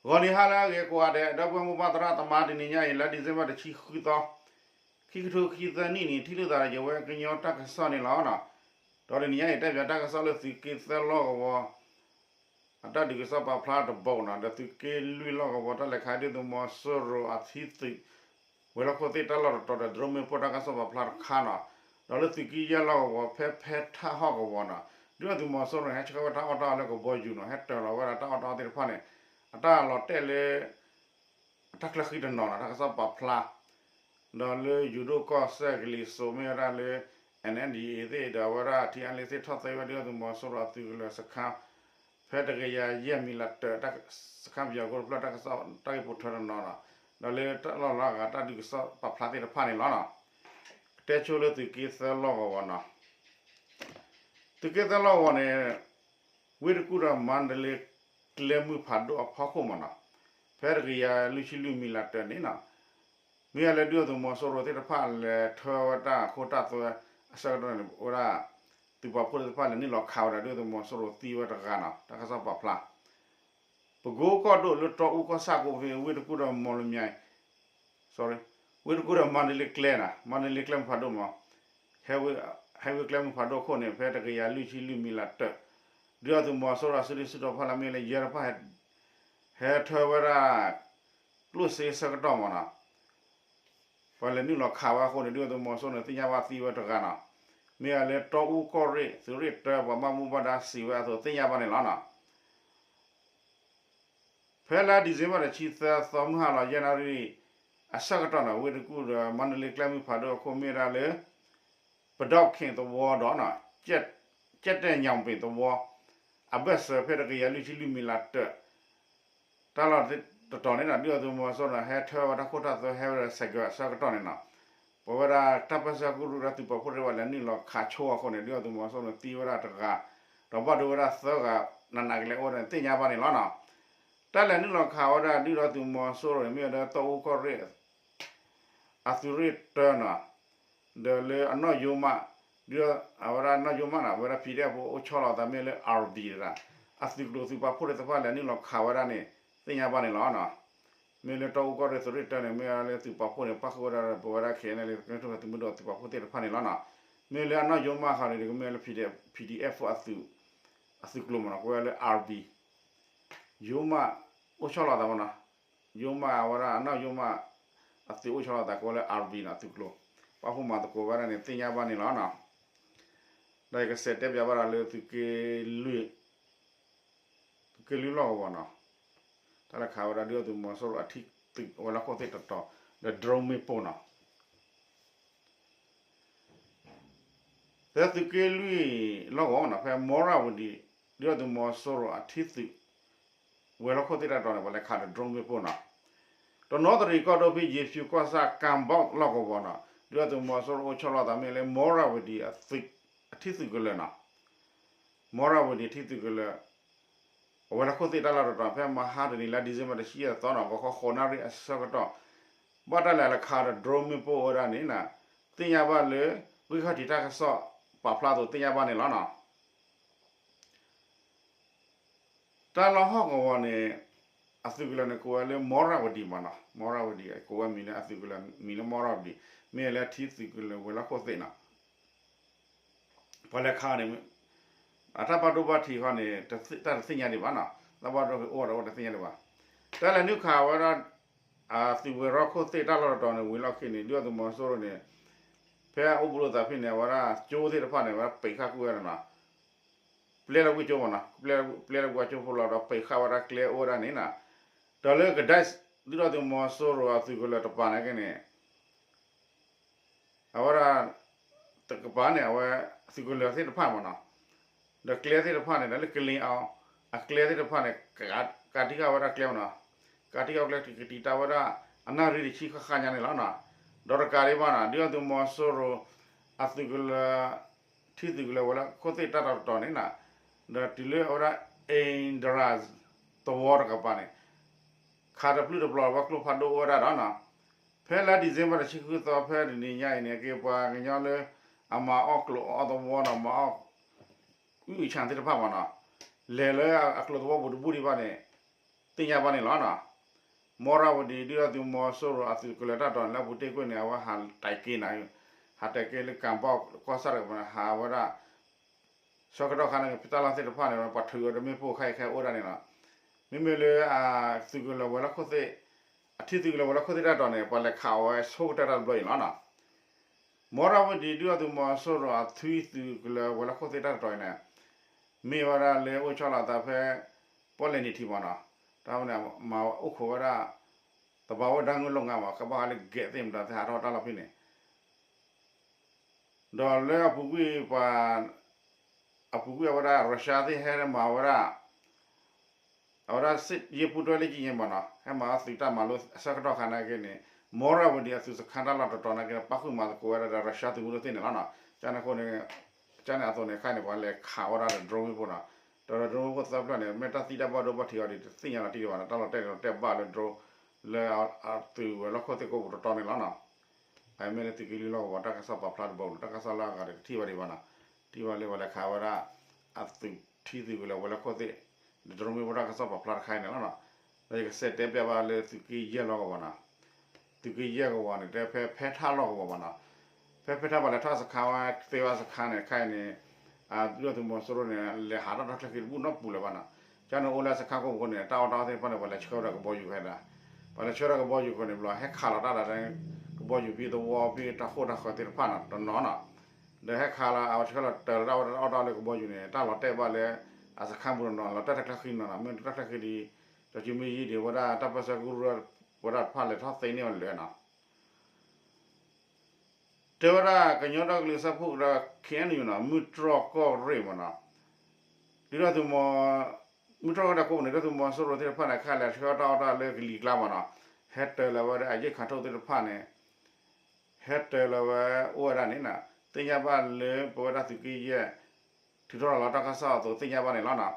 ဂီၤနံၤဟါလၢအဂ့ၤကိးဂၤဒဲး ဒီပုၢ်ဝဲၢ်မိၢ်ပၢ်သရၣ်သမါ တနံၤညါအံၤ လါ December တဆံဃုသီ ခံကထိခံဆံသၢနံၣ်န့ၣ် ထံၣ်လိာ်သးဒီးယဝဲကညီတၢ်ကစီၣ်န့ၣ်လီၤ. ဒီးတနံၤညါအံၤ တဲပၠးတၢ်ကစီၣ်လၢသုးက့သၢလီၢ်ကဝီၤ အတၢ်ဒုးကစီၣ်ပာ်ဖျါတဘိနီၤ, ဒီးသုးက့လွံၢ်လီၢ်ကဝီၤ တၢ်လဲၤခးဒုၣ်ဒါသုးမီၤစိရိၤအထံသုး ဝဲၤလီၢ်ခိၣ်သ့ၣ်တၢ်လီၢ်တတီၤဒီး drone မ့ၣ်ပိၢ်တၢ်ကစီၣ်ပာ်ဖျါတခါနီၤ, ဒီးလၢသုးက့ယဲၢ်လီၢ်ကဝီၤ ဖဲဖဲထၣ်ဟီၣ်ကဝီၤနီၤ, ဒုၣ်ဒါသုးမီၤစိရိၤန့ၣ် ဟဲဆှၢဝဲတၢ်အီၣ်တၢ်အီလၢကဘီယူၤနီၤ, ဟဲတၢၤလီၤဝဲဒၣ်တၢ်အီၣ်တၢ်အီသ့ၣ်တဖၣ်န့ၣ် အတၢ်လီၤတဲာ်လၢ အတၢ်ချၢဃံတနီၤနီၤ တၢ်ကစီၣ်ပာ်ဖျါ ဒီးလၢယိၤဒိၣ်ကီၢ်စဲၣ်ကလံၤစိးမ့ၢ်ဝဲဒၣ်လၢ NNDAA သ့ၣ်ဒီးဝဲဒၣ် ထံအါလ့ သ့ၣ်ထီၣ်သဲဝဲဒုၣ်ဒါသုးမီၤစိရိၤအသုးကလၢၤစခါ ဖဲတကယၤယဲၢ်မံၤလးတၢၢ် စခါပယီၤကိးတဖျၢၣ်တၢ်ကစီၣ်တၢ်ဂ့ၢ်ပိာ်ထွဲတနီၤနီၤ, ဒီးလၢတၢ်လီၢ်လီၤအဂၤတၢ်ဒုးကစီၣ်ပာ်ဖျါသ့ၣ်တဖၣ်န့ၣ်လီၤနီၤ. ကတဲဆိလၢသုးက့သၢလီၢ်ကဝီၤနီၤ, သုးက့သၢလီၢ်ကဝီၤန့ၣ် ဝ့ၢ်တကူၣ်ဒီးမါဒလ့ကျဲမုၢ်ဖးဒိၣ်အဖီခိၣ်မးနီၤ, ဖဲတကယၤလွံၢ်ဆံလွံၢ်မံၤလးတၢၢ်န့ၣ်နီၤ, မ့ၢ်အလၢဒုၣ်ဒါသုးမီၤစိရိၤသ့ၣ်တဖၣ်လဲၤထၢဝဲတၢ်ခိတၢ်သွဲအဆၢကတီၢ်န့ၣ် ဝဲဒၣ် သုးပာ်ဖှိၣ်သ့ၣ်တဖၣ်လဲၤနုာ်လီၤခးဝဲဒၣ်ဒုၣ်ဒါသုးမီၤစိရိၤသံဝဲတဂၤနီၤ, တၢ်ကစီၣ်ပာ်ဖျါ ပကိကီၢ်ဒိၣ်လၢတီအူကီၢ်ဆၣ်ကိးဖဲ ဝ့ၢ်တကူၣ်ဒီးမီၢ်လမၠဲၤ ဝ့ၢ်တကူၣ်ဒီးမါဒလ့ကျဲနီၤ, မါဒလ့ကျဲမုၢ်ဖးဒိၣ်မး, ဟဲဝ့ၢ်ကျဲမုၢ်ဖးဒိၣ်အခိၣ်န့ၣ် ဖဲတကယၤလွံၢ်ဆံလွံၢ်မံၤလးတၢၢ်, ဒုၣ်ဒါသုးမီၤစိရိၤအစုဒုၣ်စုတီၤဖီလာ်မ့ၢ်လၢယဲၢ်တဖၣ် ဟဲထၢဝဲဒၣ် ကျိၣ်စ့ဆၢကတီၢ်မးနီၤ, ပှၤလဲၤနုာ်လီၤခးဝဲအဃိန့ၣ် ဒုၣ်ဒါသုးမီၤစိရိၤန့ၣ် သ့ၣ်ညါဘၣ်သံဝဲတဂၤနီၤ, မ့ၢ်အလၢတီအူကီၢ်ရ့ၣ်သုးရ့ၣ်တၢ ပှၤဘၣ်မူဘၣ်ဒါစံးဝဲအသိးသ့ၣ်ညါဘၣ်န့ၣ်လီၤနီၤ. ဖဲလါ December တဆံသၢသီ မုၢ်ဟါလီၤယဲၢ်နၣ်ရံၣ်အဆၢကတီၢ်န့ၣ် ဝ့ၢ်တကူၣ်ဒီးမါဒလ့ကျဲမုၢ်ဖးဒိၣ်အခိၣ်မ့ၢ်ဝဲဒၣ်လၢ ပဒီခ့ၣ်သဝီဒီး ကၠဲၣ်တဲၣ်ညောင်ပင်သဝီ အဘၢၣ်စၢၤဖဲတကယၤလွံၢ်ဆံလွံၢ်မံၤလးတၢၢ် တၢ်လီၢ်တတီၤန့ၣ်ဒီး ဒုၣ်ဒါသုးမီၤစိရိၤန့ၣ် ဟဲထၢဝဲတၢ်ခိတၢ်သွဲ ဟဲဝဲဒၣ်စဲးကၢၤအဆၢကတီၢ်န့ၣ်နီၤ, ပဝဲဒၣ်တၢ်ပၢဆှၢကရူၢ်ဒီးသုးပာ်ဖှိၣ်သ့ၣ်တဖၣ်လဲၤနုာ်လီၤခးဆိအဃိန့ၣ် ဒုၣ်ဒါသုးမီၤစိရိၤန့ၣ်သံဝဲဒၣ်တဂၤ, ဒီးဘၣ်ဒိဝဲဒၣ်သၢဂၤ နးနးကလဲာ်အိၣ်ဝဲဒၣ်န့ၣ် သ့ၣ်ညါဘၣ်န့ၣ်လီၤနီၤ. တၢ်လဲၤနုာ်လီၤခးဝဲဒၣ်ဒုၣ်ဒါသုးမီၤစိရိၤန့ၣ် မ့ၢ်ဝဲဒၣ်တီအူကီၢ်ရ့ၣ် အသုးရ့ၣ်တၢနီၤ, ဒီးလၢအနီၢ်ယိမး, ဒ်အဝဲဒၣ်နီၢ်ယိမးနီၤ အဝဲဒၣ် PDF ဖိအိၣ်ဆီလီၤအသးမ့ၢ်လၢ RD တဂၤ, အသုးကျိၤသုးပာ်ဖှိၣ်သ့ၣ်တဖၣ်လဲၤနုာ်လီၤခးဝဲဒၣ်န့ၣ် သ့ၣ်ညါဘၣ်န့ၣ်လီၤနီၤ. မ့ၢ်လၢတီအူကီၢ်ရ့ၣ်သုးရ့ၣ်တၢန့ၣ် မ့ၢ်ဝဲဒၣ်လၢသုးပာ်ဖှိၣ်န့ၣ် ပၣ်ဃုာ်ဝဲဒၣ်ဒီးပဝဲဒၣ် KNLA သုးမုၢ်ဒိၣ်သုးပာ်ဖှိၣ်သ့ၣ်တဖၣ်န့ၣ်လီၤနီၤ. မ့ၢ်လၢအနီၢ်ယိမးဃီန့ၣ် ကမ့ၢ်လၢ PDF ဖိအသုး, အသုးကျိၤမးနီၤ ကဝဲလၢ RB ယိမး အိၣ်ဆီလီၤသးမးနီၤ, ယိမးအဝဲဒၣ်အနီၢ်ယိမး အသုးအိၣ်ဆီလီၤသးကဝဲလၢ RB နီၤ အသုးကျိၤ, ပာ်ဖှိၣ်မၤသကိးဝဲဒၣ်န့ၣ် သ့ၣ်ညါဘၣ်န့ၣ်လီၤနီၤ. ဒီးယကစးတဲပၠးဘၣ်ဒီးလၢသုးက့လွံၢ်, သုးက့လွံၢ်လီၢ်ကဝီၤနီၤ, တၢ်လဲၤခးဝဲဒၣ်ဒုၣ်ဒါသုးမီၤစိရိၤအထံသုးဝဲၤလီၢ်ခိၣ်သ့ၣ်တတီၤ, ဒီး drone မ့ၣ်ပိၢ်နီၤ ဖဲသုးက့လွံၢ်လီၢ်ကဝီၤနီၤ ဖဲမီရၣ်ဝတံၤ ဒုၣ်ဒါသုးမီၤစိရိၤအထံသုး ဝဲၤလီၢ်ခိၣ်သ့ၣ်တတီၤန့ၣ် ပှၤလဲၤခးဒီး drone မ့ၣ်ပိၢ်နီၤ. တနီသရံၣ်ကီၢ်ဒိၣ်ဖဲ ယ့ၤဖၠူၤကီၢ်ဆၣ်ကၣ်ဘီၣ်လီၢ်ကဝီၤနီၤ ဒုၣ်ဒါသုးမီၤစိရိၤအိၣ်ဆီလီၤသးမ့ၢ်လၢ မီရၣ်ဝတံၤ အထံသုးကလၢၤနီၤ မီရၣ်ဝတံၤအထံသုးကလၢၤ အဝဲၤလီၢ်ခိၣ်သ့ၣ်တၢ်လီၢ်တတီၤ ဖဲမဟါတနံၤ လါ December တဆံယဲၢ်သီနီၤ ဂီၤခီဃိးနၣ်ရံၣ်အဆၢကတီၢ် ဘၣ်တၢ်လဲၤလဲၤခးဒီး drone မ့ၣ်ပိၢ်ဝဲဒၣ်န့ၣ် သ့ၣ်ညါဘၣ်လၢ ဂံၢ်ခီၣ်ထံးတၢ်ကစီၣ်ပာ်ဖျါအသိးသ့ၣ်ညါဘၣ်န့ၣ်လီၤနီၤ. တၢ်လီၢ်ဟီၣ်ကဝီၤန့ၣ် အသုးကလၢၤန့ၣ် ကိးဝဲလၢမီရၣ်ဝတံၤမးနီၤ မီရၣ်ဝတံၤ ကိးဝဲမံၤလၢအသုးကလၢၤမံၤလၢမီရၣ်ဝတံၤ မ့ၢ်လၢထံသုးကလၢၤဝဲၤလီၢ်ခိၣ်သ့ၣ်နီၤ ပှၤလဲၤခးန့ၣ် အတၢ်ဘၣ်ဒိဘၣ်ထံးဃီန့ၣ် တၢ်တသ့ၣ်ညါဒံးဘၣ်နီၤ တၢ်ဘၣ်ဒိအိၣ်ဒီးအိၣ်တသ့ၣ်ညါဒံးဘၣ် တၢ်လဲၤနုာ်ခးဝဲဒၣ် အသုးဝဲၤလီၢ်ခိၣ်သ့ၣ်တၢ်လီၢ်တတီၤန့ၣ် ဝံၤလီၢ်ခံန့ၣ် ဒုၣ်ဒါသုးမီၤစိရိၤန့ၣ် ဖဲအအိၣ်ဘူးလိာ်သးဖဲန့ၣ် အဝဲဒၣ်ကၠိသ့ၣ်တဖၣ်န့ၣ် အဝဲဒၣ်ပံာ်ဃာ်ကွံာ်ဝဲဒၣ်နီၤ ပျဲလၢဝံၢ်ကၠိမးနီၤ ပျဲလၢဝံၢ်ကၠိဖိလီၤဒီးပံာ်ဃာ်ဝဲဒၣ်ကျဲအိၣ်ဝဲဒၣ်န့ၣ်နီၤ ဒီးလၢကဒါ ဒုၣ်ဒါသုးမီၤစိရိၤအသုးကလၢၤတပၤန့ၣ်က့န့ၣ် အဝဲဒၣ် တကပၤန့ၣ် အဝဲသုးကလၢၤသ့ၣ်တဖၣ်မးနီၤ ဒီးကျဲသ့ၣ်တဖၣ်န့ၣ် ဒီးလၢကလ့အီၤ အကျဲသ့ၣ်တဖၣ်န့ၣ် ကးတံာ်ဃာ်ဝဲဒၣ်ကျဲမးနီၤ ကးတံာ်ဃာ်ကျဲကတံာ်တာ်ဝဲဒၣ် အနၣ်ရံၣ်တဆံဃၣ်ဃၣ်ညါန့ၣ်လီၤနီၤ ဒီးတကးဒံးဘၣ်နီၤ ဒုၣ်ဒါသုးမီၤစိရိၤ အသုးကလၢၤ ထံသုးကလၢၤဝဲၤလီၢ်ခိၣ်သ့ၣ်တၢ်လီၢ်တတီၤန့ၣ်နီၤ ဒီးတုၤလၢအဝဲဒၣ် အ့ဒရၣ် သဝီတကပၤန့ၣ် ခးတပျုၢ်တပျီၤဝဲကျိဖးဒိၣ်အိၣ်ဝဲဒၣ်ဒီးနီၤ ဖဲလါ December တဆံဃုသီဖဲတနံၤညါအံၤန့ၣ် က့ၤပှၤကညီလၢ အမၤအီၣ်ကျိၤအီၣ်သဝီနီၤ မၤအီၣ် အုၣ်အုၣ်ဆၣ်သ့ၣ်တဖၣ်မးနီၤ လဲၤလၢအကျိၤသဝီပူၤတဘူၣ်ဒံးဘၣ်န့ၣ် သ့ၣ်ညါဘၣ်န့ၣ်လီၤနီၤ. မီရဝတံၤ ဒုၣ်ဒါသုးမီၤစိရိၤအသုးကလၢၤတၢ်တီၤန့ၣ် လၢအပူၤတ့ၢ်ကွံာ်န့ၣ် အဝဲဟးတဲာ်က့ၤနၤ, ဟးတဲာ်က့ၤလၢကၣ်ဘီကီၢ်ဆၣ်တကပၤန့ၣ် ဟးဝဲဒၣ် ဆၢကတီၢ်ခါန့ၣ် ဖဲတၢ်လီၢ်သ့ၣ်တဖၣ်န့ၣ် ပှၤထုးအီၤဒီးမ့ၣ်ပိၢ်ခဲအံၤခဲအိၣ်ဒၣ်န့ၣ်လီၤ. မ့မ့ၢ်လၢ သုးကလၢၤဝဲၤလီၢ်ခိၣ်သ့ၣ်, အထံသုးကလၢၤဝဲၤလီၢ်ခိၣ်သ့ၣ်တၢ်တီၤန့ၣ် ပှၤလဲၤခးအီၤဝဲဆိကတၢၢ်တၢ်တဘျီအံၤလီၤနီၤ. မီရဝတံၤ ဒုၣ်ဒါသုးမီၤစိရိၤအထံသုးကလၢၤဝဲၤလီၢ်ခိၣ်သ့ၣ်တၢ်တီၤအံၤန့ၣ် မ့ၢ်ဝဲဒၣ်လၢအိၣ်ဆီလီၤအသးဖဲ ပီၣ်လဲၣ်နံၤထံးမးနီၤ. တၢ်ဝဲန့ၣ် မၤအိၣ်ခိးဝဲဒၣ် သဘာဝဓာတ်ငွေ့လုပ်ငန်းမး ကဘၣ်ဃးလၢ gas သ့ၣ်မတၤသ့ၣ်ဟးထီၣ်တၢ်လီၢ်ဖဲန့ၣ် ဒီးလၢအပူၤကွံာ်ပှၤ အပူၤကွံာ်အဝဲဒၣ် Russia သ့ၣ်ဟဲမၤဝဲဒၣ် အဝဲဒၣ် စစ်ရေးပူးတွဲ လေ့ကျင့်ရေး မးနီၤ ဟဲမၤအသုးတၢ်မၤလိအဆၢကတီၢ်ခါနာ်က့န့ၣ် မီရဝတံၤအသုးစခါတၢ်လီၢ်တတီၤနာ်က့ ပၣ်ဃုာ်မၤသကိးဝဲဒၣ်ဒီး Russia သုးမုၢ်ဒိၣ်သ့ၣ်န့ၣ်လီၤနီၤ. ကန့ၣ်အဃိန့ၣ် ကန့ၣ်အသိးန့ၣ် ခဲအံၤန့ၣ် ပှၤလဲၤခးဝဲဒၣ်ဒီး drone မ့ၣ်ပိၢ်နီၤ. ဒီး drone မ့ၣ်ပိၢ်သၢဖျၢၣ်န့ၣ် မ့ၢ်တၢ်သံတၢ်ဘၣ်ဒိဘၣ်ထံးအီၤဒံး တသ့ၣ်ညါလီၤတံၢ်ဒံးဘၣ်နီၤ. တၢ်လီၤတဲာ်န့ၣ် တဲဘၣ်လၢ drone လၢအသုးဝဲၤလီၢ်ခိၣ်သ့ၣ်ကိးပူၤတတီၤန့ၣ်လီၤနီၤ. အမ့ၢ်လၢသုးက့လွံၢ်လီၢ်ကဝီၤ တၢ်ကစီၣ်ပာ်ဖျါတဘိနီၤ. တၢ်ကစီၣ်လၢအဂၤဒီးတထံၣ်ဘၣ်ဒံးဘၣ်နီၤ. ထံၣ်ဘၣ်လၢပှၤလဲၤခးဝဲဒၣ် အသုးထံသုးကလၢၤဝဲၤလီၢ်ခိၣ်သ့ၣ် ဒီး drone မ့ၣ်ပိၢ်တၢ်ကစီၣ်ပာ်ဖျါတခါအံၤန့ၣ်လီၤနီၤ. ဒီးယကစးတဲပျးဘၣ်လၢသုးက့ယဲၢ်လီၢ်ကဝီၤနီၤ. သုးက့ယဲၢ်ကဝီၤန့ၣ် တဲဖဲဖဲထၣ်လီၢ်ကဝီၤဘၣ်နီၤ. ဖဲဖဲထၣ်ပှၤလဲၤထီၣ်စခါဝဲသ့ဝဲစခါန့ၣ် ခဲအံၤန့ၣ် ဒုၣ်ဒါသုးမီၤစိရိၤန့ၣ် လဲၤဟးထီၣ်တၢ်ချၢဃံတဘူၣ်နီတပူၤလၢၤဘၣ်နီၤ. ကန့ၣ်အိၣ်လၢစခါကိးပူၤဃိန့ၣ် တၢ်အီၣ်တၢ်အီသ့ၣ်တဖၣ်န့ၣ် ပှၤလဲၤဆှၢဝဲဒၣ်ကဘီယူၤဖဲဒၣ် ပှၤလဲၤဆှၢဝဲဒၣ်ကဘီယူၤဃိန့ၣ် ဘျီဟဲခးလီၤတၢ်ဒီး ကဘီယူၤဖဲသဝီဖဲတၢ်ဃိၣ်တၢ်ဃၢၤသ့ၣ်တဖၣ်နီၤ တနီၤနီၤ. ဒီးဟဲခးလီၤအဝဲဆှၢလီၤတၢၤလီၤတၢ်အီၣ်တၢ်အီဒီးကဘီယူၤန့ၣ် တၢ်လီၤတဲာ်ဘၣ်လၢ အစခါပူၤတနီၤ လီၤတဲာ်တၢ်ချၢဃံနီၤနီၤ မ့ၢ်တၢ်ချၢဃံဒ် ကၠီၤကၠံမ့ၢ်ယံၤဒံးဝဲဒၣ် တၢ်ပၢၢ်ဆၢကရူၢ်ဝဲဒၣ်တဖၣ်လဲၤထီၣ်သ့န့ၢ်အီၤလၢာ်နီၤ. တဲဝဲဒၣ်ကညီဒီကလုာ်စၢဖှိၣ်ကရၢ ခ့ၣ်အဲၣ်ယူၣ်နီၤ မုၢ်တြီၢ်ကီၢ်ရ့ၣ်မးနီၤ, ဒုၣ်ဒါသုးမီၤ, မုၢ်တြီၢ်ကီၢ်ရ့ၣ်ကိးပူၤန့ၣ် ဒုၣ်ဒါသုးမီၤစိရိၤသ့ၣ်တဖၣ်န့ၣ် ခဲလၢာ်ဆှၢတၢ်အီၣ်တၢ်အီလၢကလံၤကျါမးနီၤ, ဟဲတၢၤလီၤဝဲဒၣ်အရိက္ခာထုတ်သ့ၣ်တဖၣ်န့ၣ် ဟဲတၢၤလီၤဝဲအိၣ်ဝဲဒၣ်န့ၣ်နီၤ, သ့ၣ်ညါဘၣ်လၢပဝဲဒၣ်သုးက့ယဲၢ် ထုးထီၣ်လီၤတၢ်ကစီၣ်အသိးသ့ၣ်ညါဘၣ်န့ၣ်လီၤနီၤ.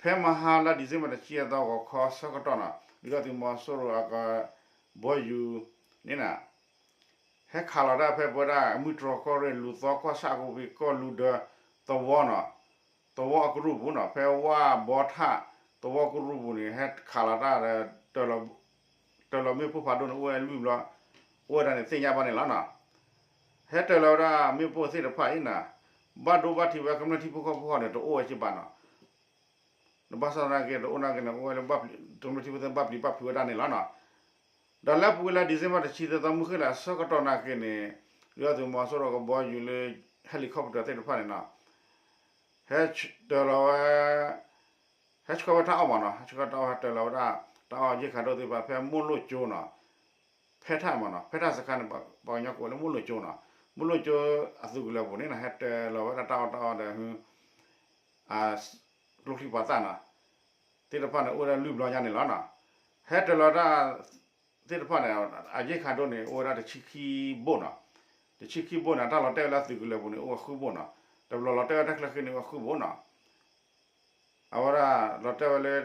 ဖဲမဟါလါ December တဆံအသီ ဂီၤခီဆၢကတီၢ်နီၤ ဒုၣ်ဒါသုးမီၤစိရိၤအကဘီယူၤန့ၣ်နီၤ ဟဲခးလီၤတၢ်ဖဲပဝဲဒၣ် မုၢ်တြီၢ်ကီၢ်ရ့ၣ် လူၤသီကီၢ်ဆၣ်အကပူၤဖဲကီၢ်လူၤဒၢသဝီနီၤ, သဝီအကရူၢ်ပူၤနီၤ, ဖဲဝၣ်ဘီထၣ်သဝီကရူၢ်ပူၤန့ၣ် ဟဲခးလီၤတၢ်ဒီး တၢၤလီၤမ့ၣ်ပိၢ်ဖးဒိၣ်န့ၣ် အိၣ်ဝဲလွံၢ်ဘျီ, အိၣ်ဝဲဒၣ်န့ၣ်သ့ၣ်ညါဘၣ်န့ၣ်လီၤနီၤ. ဟဲတၢၤလီၤဝဲဒၣ်မ့ၣ်ပိၢ်သ့ၣ်တဖၣ်အံၤနီၤ, ဘၣ်ဒိဘၣ်ထံးဝဲကမျၢၢ်ထံဖိကီၢ်ဖိဃီန့ၣ် တအိၣ်ဝဲက့ဘၣ်နီၤ. နဘၣ်ဆၣ်သနာ်က့ တအိၣ်နာ်က့န့ၣ် အိၣ်ဝဲလၢ ကမျၢၢ်ထံဖိသ့ၣ်ဘၣ်ပျံၤဘၣ်ဖုးဝဲဒၣ်န့ၣ်လီၤနီၤ. ဒီးလၢအပူၤကွံာ်လါ December တဆံသၢသီ မုၢ်ဃ့ၢ်လၢအဆၢကတီၢ်နာ်က့န့ၣ် ဒုၣ်ဒါသုးမီၤစိရိၤကဘီယူၤလၢ helicopter သ့ၣ်တဖၣ်န့ၣ်နီၤ, ဟဲတၢၤလီၤဝဲ ဟဲဆှၢဝဲတၢ်အီၣ်မးနီၤ, ဟဲဆှၢတၢ်အီၣ် ဟဲတၢၤလီၤဝဲဒၣ် တၢ်အီၣ်ရိက္ခာထုတ်သ့ၣ်တဖၣ် ဖဲမိၢ်လိၣ်ကၠိနီၤ, ဖဲထၣ်မးနီၤ, ဖဲထၣ်စခါန့ၣ် ပှၤကညီကိးဝဲလၢမိၢ်လိၣ်ကၠိနီၤ, မိၢ်လိၣ်ကၠိအသုးကလၢၤပူၤန့ၣ်နီၤ ဟဲတၢၤလီၤဝဲဒၣ်တၢ်အီၣ်တၢ်အီဒီး ကျိချံမျိာ်သၣ်နီၤ သ့ၣ်တဖၣ်န့ၣ် အိၣ်ဝဲဒၣ်လွံၢ်ဘျီညါန့ၣ်လီၤနီၤ. ဟဲတၢၤလီၤတၢ်သ့ၣ်တဖၣ်န့ၣ် အရိက္ခာထုတ်န့ၣ် အိၣ်ဝဲဒၣ်တဆံခံဘိၣ်နီၤ, တဆံခံဘိၣ်န့ၣ် တၢ်လီၤတဲာ်ဝဲလၢအသုးကလၢၤပူၤန့ၣ် အိၣ်ဝဲဃုဘိၣ်နီၤ, တဘျီလီၤတဲာ်ဝဲတၢ်ချၢဃံန့ၣ် အိၣ်ဝဲဃုဘိၣ်နီၤ. အဝဲဒၣ်လီၤတဲာ်ဝဲလၢ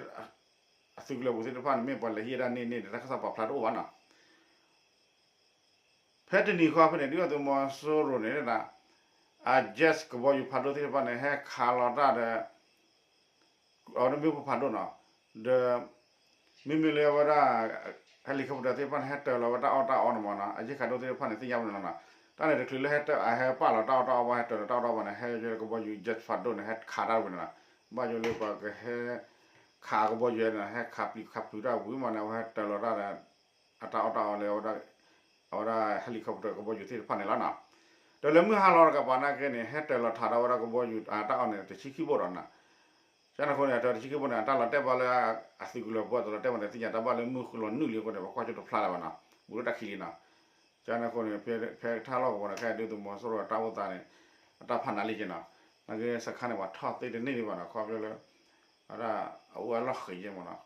အသုးကလၢၤပူၤသ့ၣ်တဖၣ်န့ၣ် မ့ၢ်ပှၤလဲၤဟံးဝဲဒၣ်န့ၢ်န့ၢ်ဒီး တၢ်ကစီၣ်ပာ်ဖျါတအိၣ်ဘၣ်နီၤ. ဖဲတနံၤဃီဖဲန့ၣ် ဒုၣ်ဒါသုးမီၤစိရိၤန့ၣ် အ jet ကဘီယူၤဖးဒိၣ်သ့ၣ်တဖၣ်န့ၣ် ဟဲခးလီၤတၢ်ဒီး အဝဲဒၣ်မ့ၣ်ပိၢ်ဖးဒိၣ်နီၤ, ဒီး မ့မ့ၢ်လၢအဝဲဒၣ် helicopter သ့ၣ်တဖၣ်န့ၣ် ဟဲတၢၤလီၤဝဲတၢ်အီၣ်တၢ်အီန့ၣ်မးနီၤ, အရိက္ခာထုတ်သ့ၣ်တဖၣ်န့ၣ် သ့ၣ်ညါဘၣ်န့ၣ်လီၤနီၤ. တၢ်န့ၣ်တချုးလၢဟဲတၢၤ အဟဲပာ်လီၤတၢ်အီၣ်တၢ်အီဘၣ် ဟဲတၢၤလီၤတၢ်အီၣ်ဘၣ်န့ၣ် ဟဲယွၤကဘီယူၤ jet ဖးဒိၣ်န့ၣ် ဟဲခးတၢ်ဝဲန့ၣ်နီၤ, ဘၣ်ယိၣ်လၢပှၤကဟဲ ခးကဘီယူၤန့ၣ် ဟဲခးပျံၤခးဖုးတၢ်ဝံၤမးန့ၣ် အဝဲဟဲတၢၤလီၤတၢ်ဒီး အတၢ်အီၣ်တၢ်အီလၢ အဝဲဒၣ် helicopter ကဘီယူၤသ့ၣ်တဖၣ်န့ၣ်လီၤနီၤ. ဒီးလၢမုၢ်ဟါလီၤတကပၤနာ်က့န့ၣ် ဟဲတၢၤလီၤထးဒီးဝဲဒၣ်ကဘီယူၤအတၢ်အီၣ်န့ၣ် တဆံခံဘိၣ်ဒီးနီၤ. ကန့ၣ်အဃိန့ၣ် အတၢၤတဆံခံဘိၣ်န့ၣ် အတၢ်လီၤတဲာ်ဘၣ်လၢ အသုးကလၢၤပူၤတလီၤတဲာ်ဘၣ်န့ၣ် သ့ၣ်ညါတၢ်ဘၣ်လၢမုၢ်ဃုလီၤနုာ်လံအဃိန့ၣ် ပကွၢ်ကၠိတဖျါလၢၤဘၣ်နီၤ, ဘူးလၢတၢ်ခံးလံနီၤ. ကန့ၣ်အဃိန့ၣ် ဖဲထၣ်လီၢ်ကဝီၤန့ၣ် ခဲအံၤဒုၣ်ဒါသုးမီၤစိရိၤအတၢ်အိၣ်သးန့ၣ် အတၢ်ဖးနးလံက့နီၤ, နာ်က့စခါန့ၣ် ပှၤထီၣ်သ့တန့ၢ်ဒံးဘၣ်နီၤ, ခီဖျိလၢ အဝဲအလီၢ်ဃံးယဲၢ်မးနီၤ,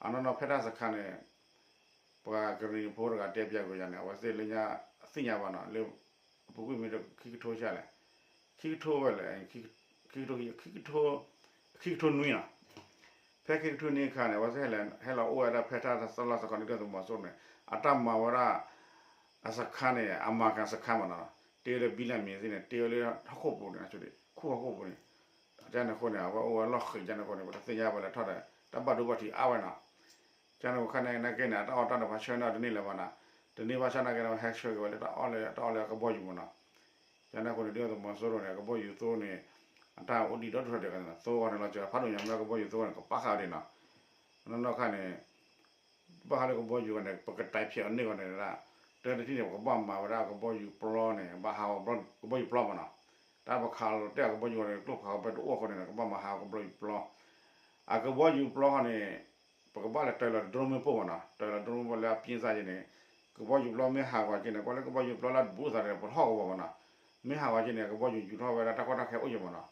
အနီၢ်နီၢ်ဖဲထၣ်စခါန့ၣ် ပှၤကရံၣ်နံၤဖိတဂၤတဲပျးကွံာ်ယၤန့ၣ် အဝဲသ့ၣ်လၢညါသ့ၣ်ညါဘၣ်နီၤ, လၢ ပူၤကွံာ်မ့ၢ်ခံကထိဆံးလဲၣ်, ခံကထိဝဲလဲၣ်, ခံကထိ ခံကထိ ခံကထိနွံနီၤ. ဖဲခံကထိနွံအခါန့ၣ် အဝဲသ့ၣ်ဟဲလီၤအိၣ်ဝဲဒၣ်ဖဲထၣ်တၢ်လီၢ်စခါန့ၣ် ဒုၣ်ဒါသုးမီၤစိရိၤန့ၣ် အတၢ်မၤဝဲဒၣ် အစခါန့ၣ် အမၤကၤစခါမးနီၤ, တ့ဝဲလၢဘံလၢ်မံၤသ့ၣ်န့ၣ် တ့ဝဲလၢဟီၣ်ခိၣ်ပူၤန့ၣ် ခူၣ်ဟီၣ်ခိၣ်ပူၤန့ၣ်, ကန့ၣ်အဃိန့ၣ် အဝဲအိၣ်ဝဲလီၢ်ဃံးကန့ၣ်အဃိန့ၣ် ပတသ့ၣ်ညါဝဲလၢထီၣ်ဒီး တၢ်ဘၣ်ဒိဘၣ်ထံးအါဝဲနီၤ. ကန့ၣ်ပခါန့ၣ် နာ်က့န့ၣ် အတၢ်အီၣ်တၢ်ဒီးဖးဆၢန့ၣ်တန့ၢ်လၢၤဘၣ်နီၤ, တန့ၢ်ဘၣ်ဆၣ်နာ်က့န့ၣ် ဟဲဆှၢက့ၤဝဲလၢတၢ်အီၣ်လၢ တၢ်အီၣ်လၢအကဘီယူၤမ့ၢ်နီၤ. ကန့ၣ်အဃိန့ၣ် ဒုၣ်ဒါသုးမီၤစိရိၤန့ၣ် အကဘီယူၤသိန့ၣ် အတၢ်အိၣ်ဒံးဒီဒူၣ်ထီၣ်ဒံး သိဃီန့ၣ်လီၤစၢၤဖးဒိၣ်ညါမ့ၢ်ကဘီယူၤသိန့ၣ် ကပာ်ဃာ်ဝဲဒၣ်နီၤ. နီၢ်နီၢ်ခါန့ၣ် ဘၣ်ဃးလၢကဘီယူၤန့ၣ် ပကတဲဖျဲးအီၤန့ၢ်ဃီန့ၣ်ဒၣ် တၢ်တထံၣ်န့ၣ် ပကဘၣ်မၤဝဲဒၣ်ကဘီယူၤပျီန့ၣ် ဘၣ်ဟးဂီၤကဘီယူၤပျီမ့ၢ်နီၤ. တၢ်ပခးလီၤတဲာ်အကဘီယူၤန့ၣ် ကျိဖးဂီၤပဲတအိၣ်အဃိန့ၣ် ကဘၣ်မၤဟးဂီၤကဘီယူၤပျီ အကဘီယူၤပျီဃီန့ၣ် ပကဘၣ်လဲၤတၢၤလီၤ drone မ့ၣ်ပိၢ်မ့ၢ်နီၤ, တၢၤလီၤ drone မ့ၣ်ပိၢ်လၢအပြင်းစၢ်က့န့ၣ် ကဘီယူၤပျီမ့ၢ်ဟးဂီၤက့န့ၣ် ကွၢ်လၢကဘီယူၤပျီလၢအဘူးသးန့ၣ် ပထီၣ်ကဝီၤမ့ၢ်နီၤ, မ့ၢ်ဟးဂီၤက့န့ၣ် အကဘီယူၤယူၤထီၣ်ဝဲဒၣ်တၢ်ကီတၢ်ခဲအိၣ်က့မ့ၢ်နီၤ.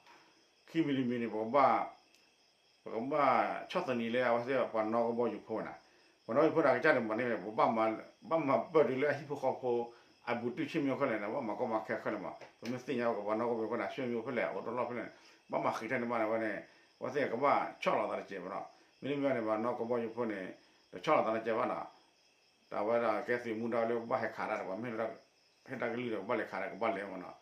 ခံမံၤတမံၤန့ၣ် ပကဘၣ် ပကဘၣ်ဆီၣ်သနံးလၢအဝဲသ့ၣ်ပှၤနီၣ်ကဘီယူၤဖိဝဲနီၤ, ပှၤနီၣ်ကဘီယူၤဖိန့ၣ် အကစၢ်န့ၣ်မၤန့ၢ်ဝဲ ပဘၣ်မၤဘၣ်မၤပၢၢ်တုၤလၢအဟံၣ်ဖိဃီဖိ အဘူးတုၢ်ဆ့ၣ်မံအိၣ်ခဲလၢာ်န့ၣ် ဘၣ်မၤကီမၤခဲခဲလၢာ်မး, ပမ့ၢ်သ့ၣ်ညါဝဲကဘီနီၣ်ကဘီယူၤဖိန့ၣ် ဆ့ၣ်မံအိၣ်ဖဲလဲၣ် အိၣ်တလီၢ်ဖဲလဲၣ်န့ၣ် ဘၣ်မၤဃံးထဲန့ၣ်ဘၣ်န့ၣ် အဝဲန့ၣ် အဝဲသ့ၣ်ကဘၣ်ဆီၣ်လီၤသးတစဲးမ့ၢ်နီၤ, မ့တမ့ၢ်န့ၣ် ပှၤနီၣ်ကဘီယူၤဖိန့ၣ် တဆီၣ်လီၤသးတစဲးဘၣ်နီၤ. တၢ်ဝဲဒၣ်ကဲသုးမူဒါလၢပဘၣ်ဟဲခးတၢ်ဒီး ပှၤမ့ၢ်ဟဲတၢ်ကလုၢ်ဒီး ကဘၣ်လဲၤခးတၢ် ကဘၣ်လဲၤမ့ၢ်နီၤ.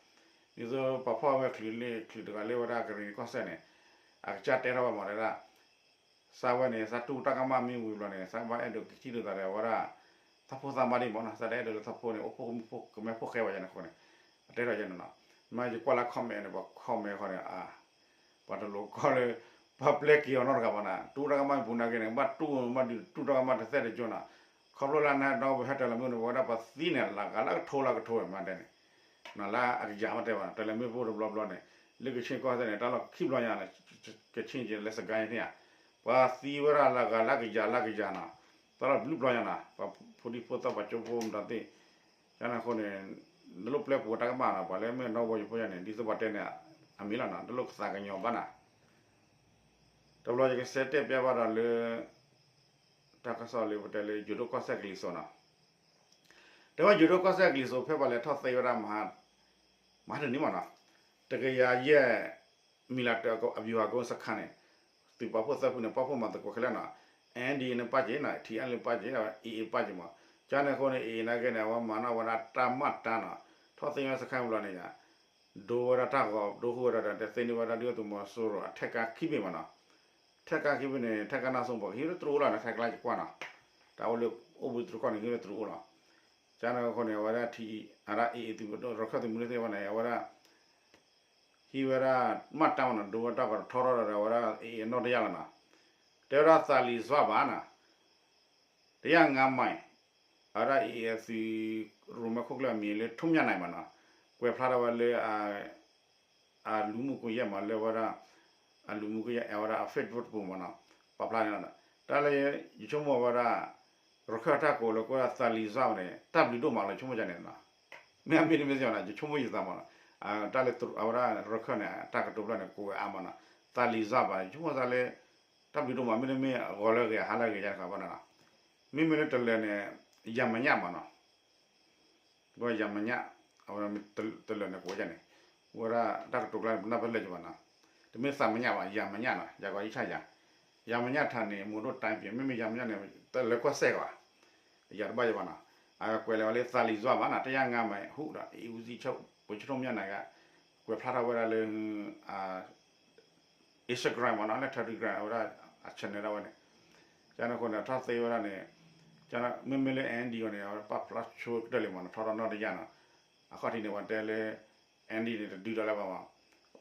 ဒ်သိးပှၤဖီၣ်ဝဲချုးလ့ ချုးတဂၤလၢဝဲဒၣ်ကရံၣ်နံၤကီၢ်စဲၣ်န့ၣ် အကစၢ်တဲထီၣ်ဝဲမ့ၢ်တဲဒၣ် စးဝဲန့ၣ် စးတူၢ်တၢ်ကမၣ်မ့ၢ်ဝံၤဘျီန့ၣ် စးဘၣ်အဲၣ်ဒိးကထံၣ်လိာ်သးဒီးဝဲဒၣ် သးဖိသးမါဒံးမ့ၢ်နီၤ, စးတအဲၣ်ဒိးလၢသးဖိန့ၣ် အိၣ်ဖှိၣ်ကမဲဖှိၣ်ဃဲဘၣ်ယဲန့ၣ်အဃိန့ၣ် အတဲထီၣ်ယဲန့ၣ်နီၤ. မ့ၢ်ယကွၢ်လၢ comment န့ၣ် ပှၤ comment ဃီန့ၣ် အ ပှၤတလိၤကီၢ်လၢ ပှၤပျဲက့ၤအီၤနီတဂၤဘၣ်နီၤ, တူၢ်တၢ်ကမၣ်မ့ၢ်ပူၤနာ်က့န့ၣ် ဘၣ်တူၢ်မ့ၢ်ဒုးတူၢ်တၢ်ကမၣ်တသ့တကၠိနီၤ, ခီဖျိလၢအနီၣ်ကဘီဟဲတၢၤလီၤမ့ၣ်ပိၢ်န့ၣ် ပဝဲဒၣ်ပှၤသံန့ၣ် လၢဂၤလၢကထိလၢကထိဝဲမ့ၢ်တဲန့ၣ် လၢအကယၤမ့ၢ်တဲဘၣ်နီၤ, တၢၤလီၤမ့ၣ်ပိၢ်တဘျီဘျီန့ၣ် လၢကဆ့ကီၢ်စဲၣ်န့ၣ် တၢ်လီၢ်ခံဘျီညါန့ၣ် ကဆ့ကဲလၢစကဲန့ၣ်ဧါ, ပှၤသံဝဲဒၣ်လၢဂၤလၢကယၤလၢကယၤနီၤ, တၢ်လီၢ်ဘျုးဘျီညါနီၤ, ပှၤဖိဒံဖိသၣ်ပှၤကၠိဖိမတၤသ့ၣ် ကန့ၣ်အဃိန့ၣ် နလိၣ်ပျဲပူၤတၢ်ကမၣ်နီၤ, ပှၤလၢမ့ၢ်နီၣ်ကဘီယူၤဖိယါန့ၣ် ဒ်သိးပှၤတဲန့ၣ် အမံၤလီၤနီၤ, နလိၣ်ကသးကညီၤဘၣ်နီၤ. တဘျီယကစဲးတဲပျဲဘၣ်ဒီးလၢ တၢ်ကစီၣ်လၢပတဲလၢ ယိၤဒိၣ်ကီၢ်စဲၣ်ကလံၤစိးနီၤ, တဲဝဲယိၤဒိၣ်ကီၢ်စဲၣ်ကလံၤစိးဖဲပှၤလဲၤထီၣ်သ့ဝဲဒၣ် မဟါတနံၤမ့ၢ်နီၤ, တကယၤယဲၢ် မံၤလးတၢအဗျူဟာကုန်းစခန်းန့ၣ် သုးပာ်ဖှိၣ်သၢဖုန့ၣ် ပာ်ဖှိၣ်မၤသကိးခဲလၢာ်နီၤ, NDAA န့ၣ်ပာ်က့ၤနီၤ, TNLA ပာ်က့ၤ, AA ပာ်က့ၤမး, ကန့ၣ်အဃိန့ၣ် AA နာ်က့န့ၣ် အဝဲမၤနီၣ်ဝဲဒၣ်တၢ်မၤတၢ်နီၤ, ထီၣ်သ့ဝဲဒၣ်စခန်းဘျီန့ၣ်ယါ ဒိဝဲဒၣ်တၢ်ဂီၤ ဒိဃုာ်ဝဲဒၣ်ဒီး တဲသ့န့ၢ်ဝဲဒၣ်ဒုၣ်ဒါသုးမီၤစိရိၤအထဲကါခံဘ့ၣ်မးနီၤ, ထဲကါခံဘ့ၣ်န့ၣ် ထဲကါနၢ်စိပှၤကဟံးလၢတရူးအိၣ်လီၤန့ၣ် ထဲကါလါယကွၢ်နီၤ, တၢ်အိၣ်လၢအိၣ်ဘှံးတရူးကီၢ်န့ၣ် ဟံးလၢတရူးအိၣ်လီၤ, ကန့ၣ်အဃိန့ၣ် အဝဲဒၣ်ထံ အဝဲဒၣ် AA သုး ရခၢၣ်သုးမုၢ်ဒိၣ်သ့ၣ်တဖၣ်န့ၣ် အဝဲဒၣ် ဟံးဝဲဒၣ်မၤတၢ်မးနီၤ, ဒိဝဲတၢ်ဂီၤထီထီၣ်ဒီး အဝဲဒၣ် AA အနီၣ်တယၢ်လီၤနီၤ, တဲဝဲဒၣ်သးလံၤစွါဘၣ်နီၤ တယၢ်ငါးမိုင် အဝဲဒၣ် AA အသုး ရိၣ်မဲခိၣ်ကျၢၢ်အမံၤလၢ ထိၣ်မၠၣ်နံၤမးနီၤ, ကွဲးဖျါထီၣ်ဝဲလၢ အလူမှုကွန်ရက်မး လၢဝဲဒၣ် အလူမှုကွန်ရက် အဝဲဒၣ်အ Facebook တပူၤမးနီၤ, ပာ်ဖျါန့ၣ်လီၤ. တၢ်လၢ ယဆိကမိၣ်ဝဲဒၣ် ရခၢၣ်တၢ်ကိးလၢကိးဝဲဒၣ်သးလံၤစွါန့ၣ် တၢ်ဘျုးဒိၣ်မးလီၤ ယဆိကမိၣ်န့ၣ်နီၤ, မ့ၢ်အမ့ၢ်တမ့ၢ်စ့ၢ်ကီးနီၤ ယဆိကမိၣ်ယသးမးနီၤ, တၢ်လၢအဝဲဒၣ်ရခၢၣ်န့ၣ် တၢ်ကတိၤဖျၢၣ်န့ၣ် ကိးဝဲအါမးနီၤ, သးလံၤစွါဘၣ် ယဆိကမိၣ်သးလၢ တၢ်ဘျုးဒိၣ်မး မ့တမ့ၢ်ဂီၤလၢအဂ့ၤ ဟါလၢအဂ့ၤ ယါတခါဘၣ်နီၤ, မ့မ့ၢ်လၢတလၢာ်န့ၣ် ယၤမညၣ်မးနီၤ ပှၤယၤမညၣ် အဝဲတလၢာ်န့ၣ် ကိးဝဲန့ၣ် ဝဲဒၣ်တၢ်ကတိၤကျါန့ၣ် ပနၢ်ပၢၢ်လၢာ်က့ၤဘၣ်နီၤ, တမ့ၢ်သးမညၣ်ဘၣ် ယၤမညၣ်နီၤ ယၤကီးယဆၣ်ယၤ, ယၤမညၣ်ထးန့ၣ် မူဒိၣ်တၢ်ပံၤ မ့မ့ၢ်ယၤမညၣ်န့ၣ် တလၢာ်ကွၢ်စဲၣ်ကီးဘၣ်, ယၤတဘၣ်ယဘၣ်နီၤ, အကွဲးလၢဝဲလၢသးလံၤစွါဘၣ်နီၤ တယၢ်ငါးမိုင် ဟူးဒီး အံၤအူစံး ပှၤဆိကမိၣ်မညၣ်န့ၣ်က ကွဲးဖျါထီၣ်ဝဲဒၣ်လၢ Instagram မးနီၤ လၢ Telegram အဝဲဒၣ်အ channel ဒၣ်ဝဲန့ၣ်, ကန့ၣ်အဃိန့ၣ် ထီၣ်သ့ဝဲဒၣ်န့ၣ် မ့မ့ၢ်လၢ NDAA န့ၣ် အဝဲပာ်ဖျါဆိကတၢၢ်လံမးနီၤ ထီထီၣ်နီၣ်တယၢ်နီၤ, အခီၣ်ထံးန့ၣ် ပှၤတဲလၢ NDAA န့ၣ် တဒုးဒီးလၢၤဘၣ်မး,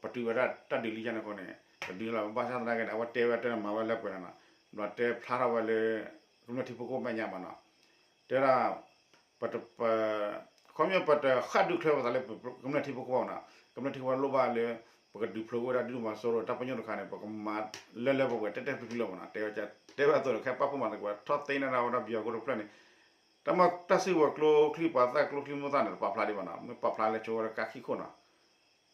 ပတုာ်ဝဲဒၣ်တၢ်ဒုးလံကန့ၣ်အဃိန့ၣ် တဒုးလၢၤဘၣ် ဘၣ်ဆၣ်သနာ်က့န့ၣ် အဝဲတဲဝဲတၢ်န့ၣ် မၤဝဲလၢပှဲၤနီၤနီၤ, ဘျီတဲဖျါထီၣ်ဝဲလၢ ကမျၢၢ်ထံဖိကီၢ်ဖိမဲာ်ညါမးနီၤ တဲဒၣ် ပတပ ခီပညီပတဃၣ်ဒုးချၢပသးလၢ ကမျၢၢ်ထံဖိကီၢ်ဖိနီၤ, ကမျၢၢ်ထံဖိကီၢ်ဖိလိၣ်ဘၣ်လၢ ပကဒုးဖျိဝဲဒၣ်ဒုၣ်ဒါသုးမီၤစိရိၤတၢ်ပညိၣ်တခါန့ၣ် ပကမၤလၢလၢပှဲၤပှဲၤ တဲတဲဖျုဖျုလၢၤမးနီၤ, တဲဝဲတဲဝဲအသိးဒီး ခဲပာ်ဖှိၣ်မၤသကိး ထီၣ်သ့န့ၢ်ဒၣ်ဝဲဒၣ် ဗျူဟာကုန်းတဖျၢၣ်န့ၣ် တၢ်မၤတၢ်စုကဝဲၤကျိချံပှၤသၣ်ကျိချံမိၢ်သၣ်န့ၣ် တပာ်ဖျါဒံးဘၣ်နီၤ, မ့ၢ်ပာ်ဖျါလၢဆိဝဲဒၣ်ကါခံခိၣ်နီၤ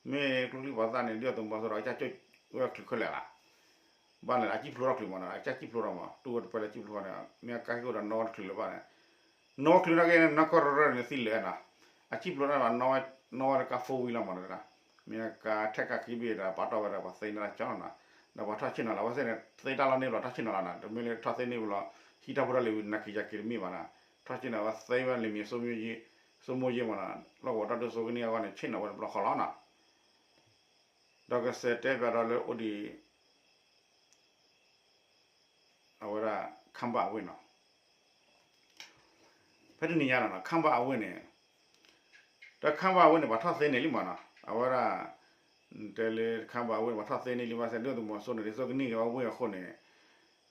မ့ၢ်ကျိချံပှၤသၣ်န့ၣ် ဒုၣ်ဒါသုးမီၤစိရိၤ အကစၢ်ကၠိဝဲချုးခဲလၢာ်လီၤ, ဘၣ်န့ၣ် အစံၣ်ဖျိထီၣ်ချုးမးနီၤ, အကစၢ်စံၣ်ဖျိထီၣ်မး တူၢ်ဝဲတပၢၢ်လၢစံၣ်ဖျိထီၣ်န့ၣ် မ့ၢ်အကါခံခိၣ်ဒီးနီၣ်ဝဲတချုးလၢၤဘၣ်န့ၣ်, နီၣ်ဝဲချုးနာ်က့န့ၣ် နီၢ်ကီၢ်ရၢၢ်န့ၣ်သံလၢာ်နီၤ, အစံၣ်ဖျိထီၣ်န့ၣ် နီၣ်ဝဲလၢကါ four wheel လီၤမးနီၤ, မ့ၢ်အကါထဲကါခံဘ့ၣ်ဒီးပာ်တီၢ်ဝဲဒၣ်ပှၤသ့န့ၢ်တၢ်ကၠီနီၤ, ဒီးပှၤထီၣ်ဆ့ၣ်နီၤလီၤ အဝဲသ့ၣ်န့ၣ် သ့တၢ်လီၢ်န့ၢ်ဘျီ ထီၣ်ဆ့ၣ်နီၤလီၤနီၤ, တမ့ၢ်လၢထီၣ်သ့န့ၢ်ဘျီ ဟံးတၢ်ဖိတၢ်လံၤဝံၤ နၤက့ၤယၤက့ၤတမ့ၢ်ဘၣ်နီၤ, ထီၣ်ဆ့ၣ်နီၤ အဝဲသ့ဝဲလံာ်မံၤ စိမိၢ်ယ့မးနီၤ, လီၢ်ကဝီၤတၢ်ဒိၣ်စိကန့ၢ်အဂီၢ်န့ၣ် ဆ့ၣ်နီၤဝဲတဘျီဃီလီၤနီၤ, ဒီးကစဲးတဲပျးဒီးလၢအိၣ်ဒံး အဝဲဒၣ် ခမ်းဘၣ်ဝ့ၢ်နီၤ ဖဲတနံၤညါနီၤ ခၣ်ဘၣ်အဝ့ၢ်န့ၣ် တၢ်ခၣ်ဘၣ်အဝ့ၢ်န့ၣ် ပှၤထီၣ်သ့န့ၢ်လံမးနီၤ အဝဲဒၣ် တဲလၢခၣ်ဘၣ်အဝ့ၢ်န့ၣ် ပှၤထီၣ်သ့န့ၢ်လံဘၣ်ဆၣ် ဒုၣ်ဒါသုးမီၤစိရိၤန့ၣ် ဒ်သိးကန့ၢ်က့ၤဝဲဝ့ၢ်အဃိန့ၣ်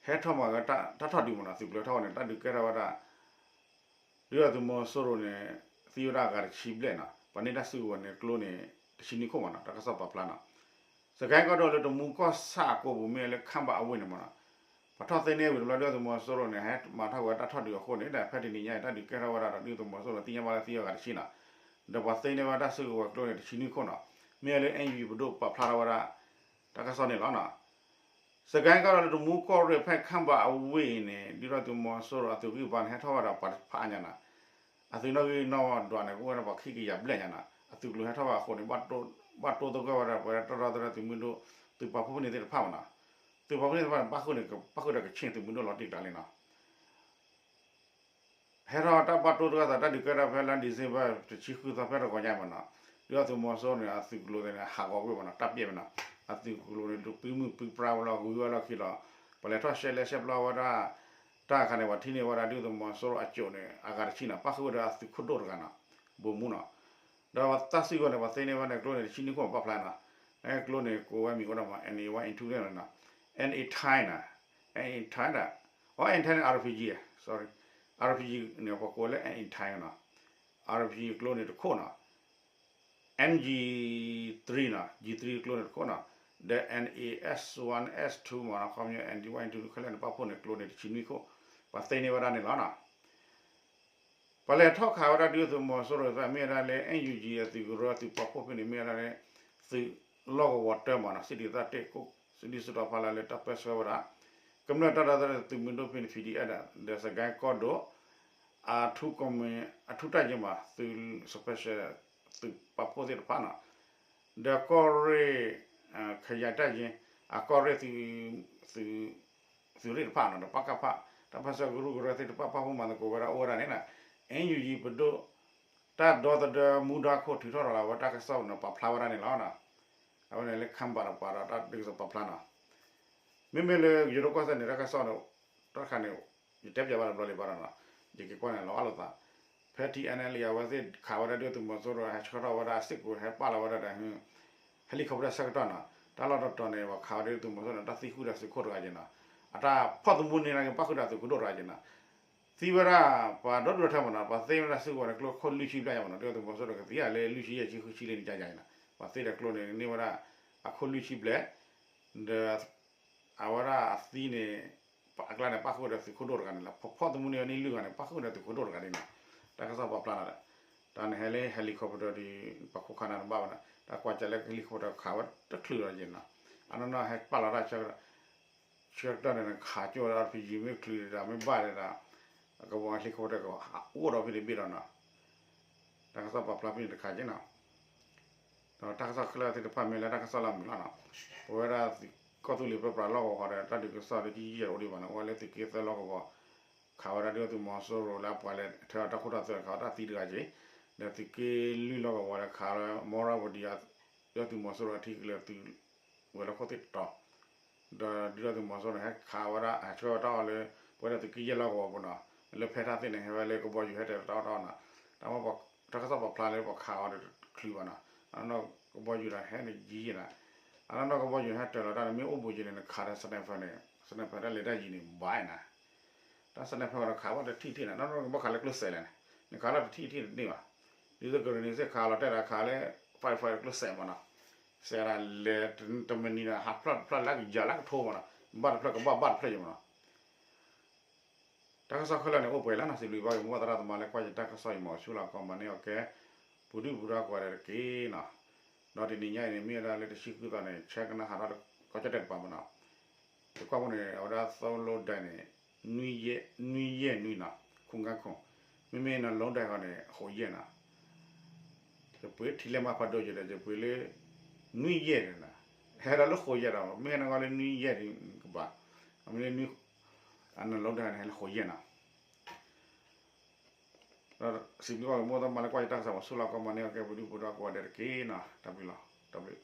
ဟဲထီၣ်မၤကတၢ်ထီၣ်ဒုးမးနီၤ သုးကျိၤဟဲထီၣ်ဝဲန့ၣ် တၢ်ဒုးကဲထီၣ်ဝဲဒၣ် ဒုၣ်ဒါသုးမီၤစိရိၤန့ၣ် သံဝဲဒၣ်အဂၤတဆံဘျဲၣ်နီၤ ပှၤန့ၢ်တၢ်စုကဝဲၤန့ၣ် ကျိန့ၣ် တဆံနွံခိၣ်မးနီၤ တၢ်ကစီၣ်ပာ်ဖျါနီၤ စကဲကီၢ်ဒိၣ်လၢတမူကီၢ်ဆၣ်အကိာ်ပူၤမ့ၢ်လၢခၣ်ဘၣ်အဝ့ၢ်န့ၣ်မးနီၤ ပှၤထီၣ်သ့န့ၢ်ဝံၤတဘျီ ဒုၣ်ဒါသုးမီၤစိရိၤန့ၣ် ဟဲမၤထီၣ်ဝဲတၢ်ထီၣ်ဒုးအဃိန့ၣ် ဒီးဖဲတနံၤညါအံၤ တၢ်ဒုးကဲထီၣ်ဝဲဒၣ်ဒီး ဒုၣ်ဒါသုးမီၤစိရိၤသ့ၣ်ညါဘၣ်လၢသံဝဲအဂၤတဆံနီၤ ဒီးပှၤသ့န့ၢ်ဝဲတၢ်စုကဝဲၤကျိန့ၣ် တဆံနွံခိၣ်နီၤ မ့ၢ်လၢ အဲၣ်ယူၣ်ပဒိၣ်ပာ်ဖျါထီၣ်ဝဲဒၣ် တၢ်ကစီၣ်န့ၣ်လီၤနီၤ စကဲကီၢ်ဒိၣ်လၢတမူကီၢ်ရ့ၣ်ဖဲခၣ်ဘၣ်အဝ့ၢ်အံၤန့ၣ် ဒုၣ်ဒါသုးမီၤစိရိၤအသုးဂံၢ်ဘါန့ၣ် ဟဲထီၣ်ဝဲဒၣ်ပှၤဖးအါညါနီၤ အသုးနီၣ်ဂံၢ်နီၣ်ဒွးန့ၣ် ကအိၣ်ဝဲဒၣ်ပှၤခံကယၤဘျဲၣ်ညါနီၤ အသုးကျိၤဟဲထီၣ်ဝဲအဃိန့ၣ် ဘၣ်တိသဂၢၢ်ဝဲဒၣ်ပဝဲဒၣ်တၢ်ဒီသဒၢသုးမုၢ်ဒိၣ် သုးပာ်ဖှိၣ်ဖဲန့ၣ်သ့ၣ်တဖၣ်မးနီၤ သုးပာ်ဖှိၣ်န့ၣ်သ့ၣ်တဖၣ်န့ၣ် ပၣ်ဃုာ်န့ၣ် ပၣ်ဃုာ်ဒီးကဆ့ၣ်သုးမုၢ်ဒိၣ်လီၤတံၢ်ကတၢၢ်လံနီၤ ဟဲထီၣ်တၢ်ဘၣ်တိသဂၢၢ်သးတၢ်ဒုးကဲထီၣ်ဖဲလါ December တဆံဃုသီဖဲတဂီၤညါမးနီၤ ဒုၣ်ဒါသုးမီၤစိရိၤန့ၣ် အသုးကျိၤန့ၣ် ဟးဂီၤကွံာ်မးနီၤ တၢ်ပျဲၢ်မးနီၤ အသုးကျိၤန့ၣ် ဒုးပှံမုၢ်ပှံပြါဝဲလီၤ ဂုၤဝဲလီၢ်ခံလီၤ ပှၤလဲၤထီၣ်ရှဲလဲရှဲပျီဝဲဒၣ် တၢ်အခါန့ၣ် ပှၤထံၣ်န့ၢ်ဝဲဒၣ်ဒုၣ်ဒါသုးမီၤစိရိၤအစိၣ်န့ၣ် အဂၤတဆံနီၤ ပၣ်ဃုာ်ဝဲဒီးအသုးခိၣ်ဒိၣ်တဂၤနီၤ ဗိုလ်မှူးနီၤ ဒီးတၢ်စုကဝဲၤန့ၣ် ပှၤသ့န့ၢ်ဝဲန့ၣ်ကျိန့ၣ် တဆံနွံခိၣ်ပာ်ဖျါနီၤ ကျိန့ၣ် ကိးဝဲမံၤအိၣ်ဒီးမး NA one A two န့ၣ်နီၤ NA ten နီၤ NA ten ဒီး အ NA ten န့ၣ် RPG sorry RPG န့ၣ် ပှၤကိးလၢ NA ten နီၤ RPG ကျိန့ၣ်တခိၣ်နီၤ NG three နီၤ G three ကျိန့ၣ်တခိၣ်နီၤ ဒီး NA S one S two မးနီၤ ခီပညီ ND one ND two ခဲလၢာ်န့ၣ် ပၣ်ဖှိၣ်န့ၣ်ကျိန့ၣ် တဆံနွံခိၣ် ပှၤသ့န့ၢ်ဝဲဒၣ်န့ၣ်လီၤနီၤ ပှၤလဲၤထီၣ်ခးဝဲဒၣ်ဒုၣ်ဒါသုးမီၤစိရိၤသ့ၣ် မ့ၢ်ဝဲဒၣ်လၢ NUG အသုးကရၢသုးပာ်ဖှိၣ်ဖဲန့ၣ် မ့ၢ်ဝဲဒၣ်လၢ သုးလီၢ်ကဝီၤတၢမးနီၤ စံးဒ်သၣ်တ့ၢ်ကိၣ် စံးဒ်စံးထီၣ်ဖးလၢလၢတၢ်ပၢဆှၢဝဲဒၣ် ကမျၢၢ်တၢ်ဒီသဒၢသုးမုၢ်ဒိၣ်ဖဲန့ၣ် PDF ဒီး ဒီးစကဲကီၢ်ဒိၣ် အထူးကီမ့ အထူးတပ်ရင်းမး သုး special သုးပာ်ဖှိၣ်သ့ၣ်တဖၣ်နီၤ ဒီးကီၢ်ရ့ၣ် ခယၤတပ်ရင်း အကီၢ်ရ့ၣ်သုး သုး သုးရ့ၣ်တဖၣ်နီၤ ဒီးပကဖ တၢ်ပၢဆှၢကရူၢ်ကရၢသ့ၣ်တဖၣ် ပာ်ဖှိၣ်မၤသကိးဝဲဒၣ်အိၣ်ဝဲဒၣ်န့ၣ်နီၤ NUG ပဒိၣ် တၢ်ဒီသဒၢမူဒါခိၣ်ထုးထီၣ်ရၤလီၤဝဲတၢ်ကစီၣ်န့ၣ် ပာ်ဖျါဝဲဒၣ်န့ၣ်လီၤနီၤ အဝဲန့ၣ်လၢ ခမ်းဘၣ် တပၤဒီးတၢ်ဒုးကစီၣ်ပာ်ဖျါနီၤ မ့မ့ၢ်လၢယိၤဒိၣ်ကီၢ်စဲၣ်န့ၣ် တၢ်ကစီၣ်န့ၣ် တၢ်တခါန့ၣ် ယတဲပၠးဘၣ်တဘျီလံဘၣ်ဒီးနီၤ ယကကွၢ်န့ၣ်လီၤအလိာ်သး ဖဲ TNLA အဝဲသ့ၣ်ခးဝဲဒၣ်ဒုၣ်ဒါသုးမီၤစိရိၤ ဟဲဆှၢထီၣ်ဝဲဒၣ်စ့ၢ်ကီး ဟဲပာ်လီၤဝဲဒၣ်ဒီး helicopter ဆၢကတီၢ်နီၤ တၢ်လီၢ်တတီၤန့ၣ် ပှၤခးဝဲဒၣ်ဒုၣ်ဒါသုးမီၤစိရိၤန့ၣ် တၢ်သံဃုာ်ဒီးသုးခိၣ်တဂၤက့ၤနီၤ အတၢ်ဖီၣ်သမူန့ၣ် ပၣ်ဃုာ်ဒီးသုးခိၣ်ဒိၣ်တဂၤက့ၤနီၤ သံဝဲဒၣ် ပှၤဒီဒူၣ်ဒီထၢမးနီၤ ပှၤသ့ဝဲဒၣ်စုကဝဲၤန့ၣ် ကျိခိၣ်လွံၢ်ဆံဘျဲၣ်ညါမးနီၤ ဒုၣ်ဒါသုးမီၤစိရိၤကသံလၢလွံၢ်ဆံယဲၢ်ဆံဃုဆံလံန့ၣ် ကယၤက့ၤနီၤ ပှၤသ့ဒီးကျိန့ၣ် န့ၢ်ဝဲဒၣ် အခိၣ်လွံၢ်ဆံဘျဲၣ် ဒီး အဝဲဒၣ်အသံန့ၣ် အကျါန့ၣ် ပၣ်ဃုာ်ဒီးသုးခိၣ်ဒိၣ်တဂၤန့ၣ်လီၤ ဖီၣ်သမူန့ၣ် န့ၢ်လွံၢ်ဂၤန့ၣ် ပၣ်ဃုာ်ဒီးသုးခိၣ်ဒိၣ်တဂၤန့ၣ်နီၤ တၢ်ကစီၣ်ပာ်ဖျါနီၤ တၢ်န့ၣ်ဟဲလၢ helicopter ဒီး ပှၤခိးခးနၤတဘၣ်ဘၣ်နီၤ တၢ်ကွၢ်ကၢ်လၢ helicopter ခးဝဲတချုးလီၤက့ၤနီၤ အနီၢ်နီၢ်ဟဲပာ်လီၤတၢ်ဆၢကတီၢ် ဆၢကတီၢ်န့ၣ် ခးကၠိၣ်ဝဲဒၣ် RPG မ့ၢ်ချုးဒီးမ့ၢ်ဘၣ်ဒီး ကဘီ helicopter ကအိၣ်ဒီးဖဲန့ၣ်ဘ့ၣ်ဒီးနီၤ တၢ်ကစီၣ်ပာ်ဖျါဖဲန့ၣ်တခါက့ၤနီၤ ဒီးတၢ်ကစီၣ်ခဲလၢာ်သ့ၣ်တဖၣ်မ့ၢ်လၢတၢ်ကစီၣ်လၢအမုာ်လီၤနီၤ ပဝဲဒၣ်ကီၢ်သူလ့ၤပၢပြးလီၢ်ကဝီၤဒီး တၢ်ဒုးကစီၣ်လၢကယံာ်ယံာ်အိၣ်ဒံးဘၣ်နီၤ အိၣ်ဝဲလၢသုးက့သၢလီၢ်ကဝီၤ ခးဝဲဒၣ်ဒုၣ်ဒါသုးမီၤစိရိၤလၢအပှၤလဲၤထၢတၢ်ခိတၢ်သွဲခးဝဲတၢ်သံတဂၤက့ၤ ဒီးသုးက့လွံၢ်လီၢ်ကဝီၤဒီးခးလၢ မီရၣ်ဝတံၤ ဒုၣ်ဒါသုးမီၤစိရိၤအထံကလၢာ်သုး ဝဲၤလီၢ်ခိၣ်သ့ၣ်တတီၤ ဒီးဒုၣ်ဒါသုးမီၤစိရိၤန့ၣ် ဟဲခးဝဲဒၣ် ဟဲဆှၢဝဲတၢ်အီၣ်လၢ ပဝဲဒၣ်သုးက့ယဲၢ်လီၢ်ကဝီၤပူၤနီၤ လၢဖဲထၣ်သ့ၣ်န့ၣ် ဟဲဝဲလၢကဘီယူၤဟဲတၢၤတၢ်အီၣ်တၢ်အီနီၤ တၢ်မ့ၢ်တၢ်ကစီၣ်ပာ်ဖျါလၢပှၤခးအီၤဒီးတချုးဘၣ်နီၤ အနီၢ်ကဘီယူၤဒီးဟဲန့ၣ်ယံၤယံၤနီၤ အနီၢ်ကဘီယူၤဟဲတၢၤလီၤတၢ်န့ၣ် မ့ၢ်အိၣ်ဘူးက့ၤန့ၣ် နခးဒီး sniper န့ၣ် sniper တၢ်လဲၤတၢ်ယံၤန့ၣ် ဘၣ်နီၤ တၢ် sniper ဝဲဒီးခးဝဲတထံၣ်ထံၣ်နီၤ နီၢ်နီၢ်ကဘၣ်ခးလၢကျိၣ်စဲးလဲၣ်န့ၣ် နခးလၢတထံၣ်ထံၣ်တန့ၢ်ဘၣ် ဒ်သိးကရ့ၣ်နံၤစ့ၢ်ခးလီၤတဲာ်ဒီးခးလၢ five five ကျိၣ်စဲးမးနီၤ စဲးဒၣ်လဲၤတမံၤနီၤ ဟးဖျၢၣ်တဖျၢၣ်လၢကယၤလၢကထိမးနီၤ ဘၣ်တဖျၢၣ်ကဘၣ်ဘၣ်တဖျၢၣ်ယံၤမးနီၤ တၢ်ကစီၣ်ခဲလၢာ်န့ၣ် အိၣ်ပှဲၤလီၤနီၤ စံးဘျုးဘၣ်က့ၤမိၢ်ပၢ်သရၣ်သမါလၢကွၢ်ယတၢ်ကစီၣ်အံၤမး ဆူလီၤကီမၤန့ၢ်အီၤကဲ ပူၤဒုၣ်ပူၤဒါကိးဂၤဒဲးတက့ၢ်နီၤ ဒီးတနံၤညါအံၤန့ၣ် မ့ၢ်ဝဲဒၣ်လၢတဆံဃုသီန့ၣ် ဆဲကနၣ်ဟးထီၣ်ကီၢ်ကၠီၣ်တဲာ်တပၤမးနီၤ ယကွၢ်ဖိန့ၣ် အဝဲဒၣ်သိလိဒဲးန့ၣ် နွံယဲၢ်နွံနီၤ ခိၣ်ငါခိၣ် မ့မ့ၢ်နလိဒဲးဃီန့ၣ် ဃိးယဲၢ်နီၤ ယပှ့ၤထံလၢမၤဖးဒိၣ်ယဲၢ်ဒီး ယပှ့ၤလၢ နွံယဲၢ်န့ၣ်နီၤ ဟဲဒီးလၢဃိးယဲၢ်ဒီး မ့ၢ်နဂီၢ်လၢနွံယဲၢ်ဒ်ကဘၣ် အမ့ၢ်လၢနွံ အနလိဒဲးန့ၣ် ဟဲလၢဃိးယဲၢ်နီၤ ဒီးစံးဘျုးဘၣ်က့ၤမိၢ်သရၣ်သမါလၢကွၢ်ယတၢ်ကစီၣ်မး ဆူလီၤကီမၤန့ၢ်အီၤကဲ ပူၤဒုၣ်ပူၤဒါကိးဂၤဒဲးတက့ၢ်နီၤ တၢ်ဘျုးလီၤ တၢ်ဘျုး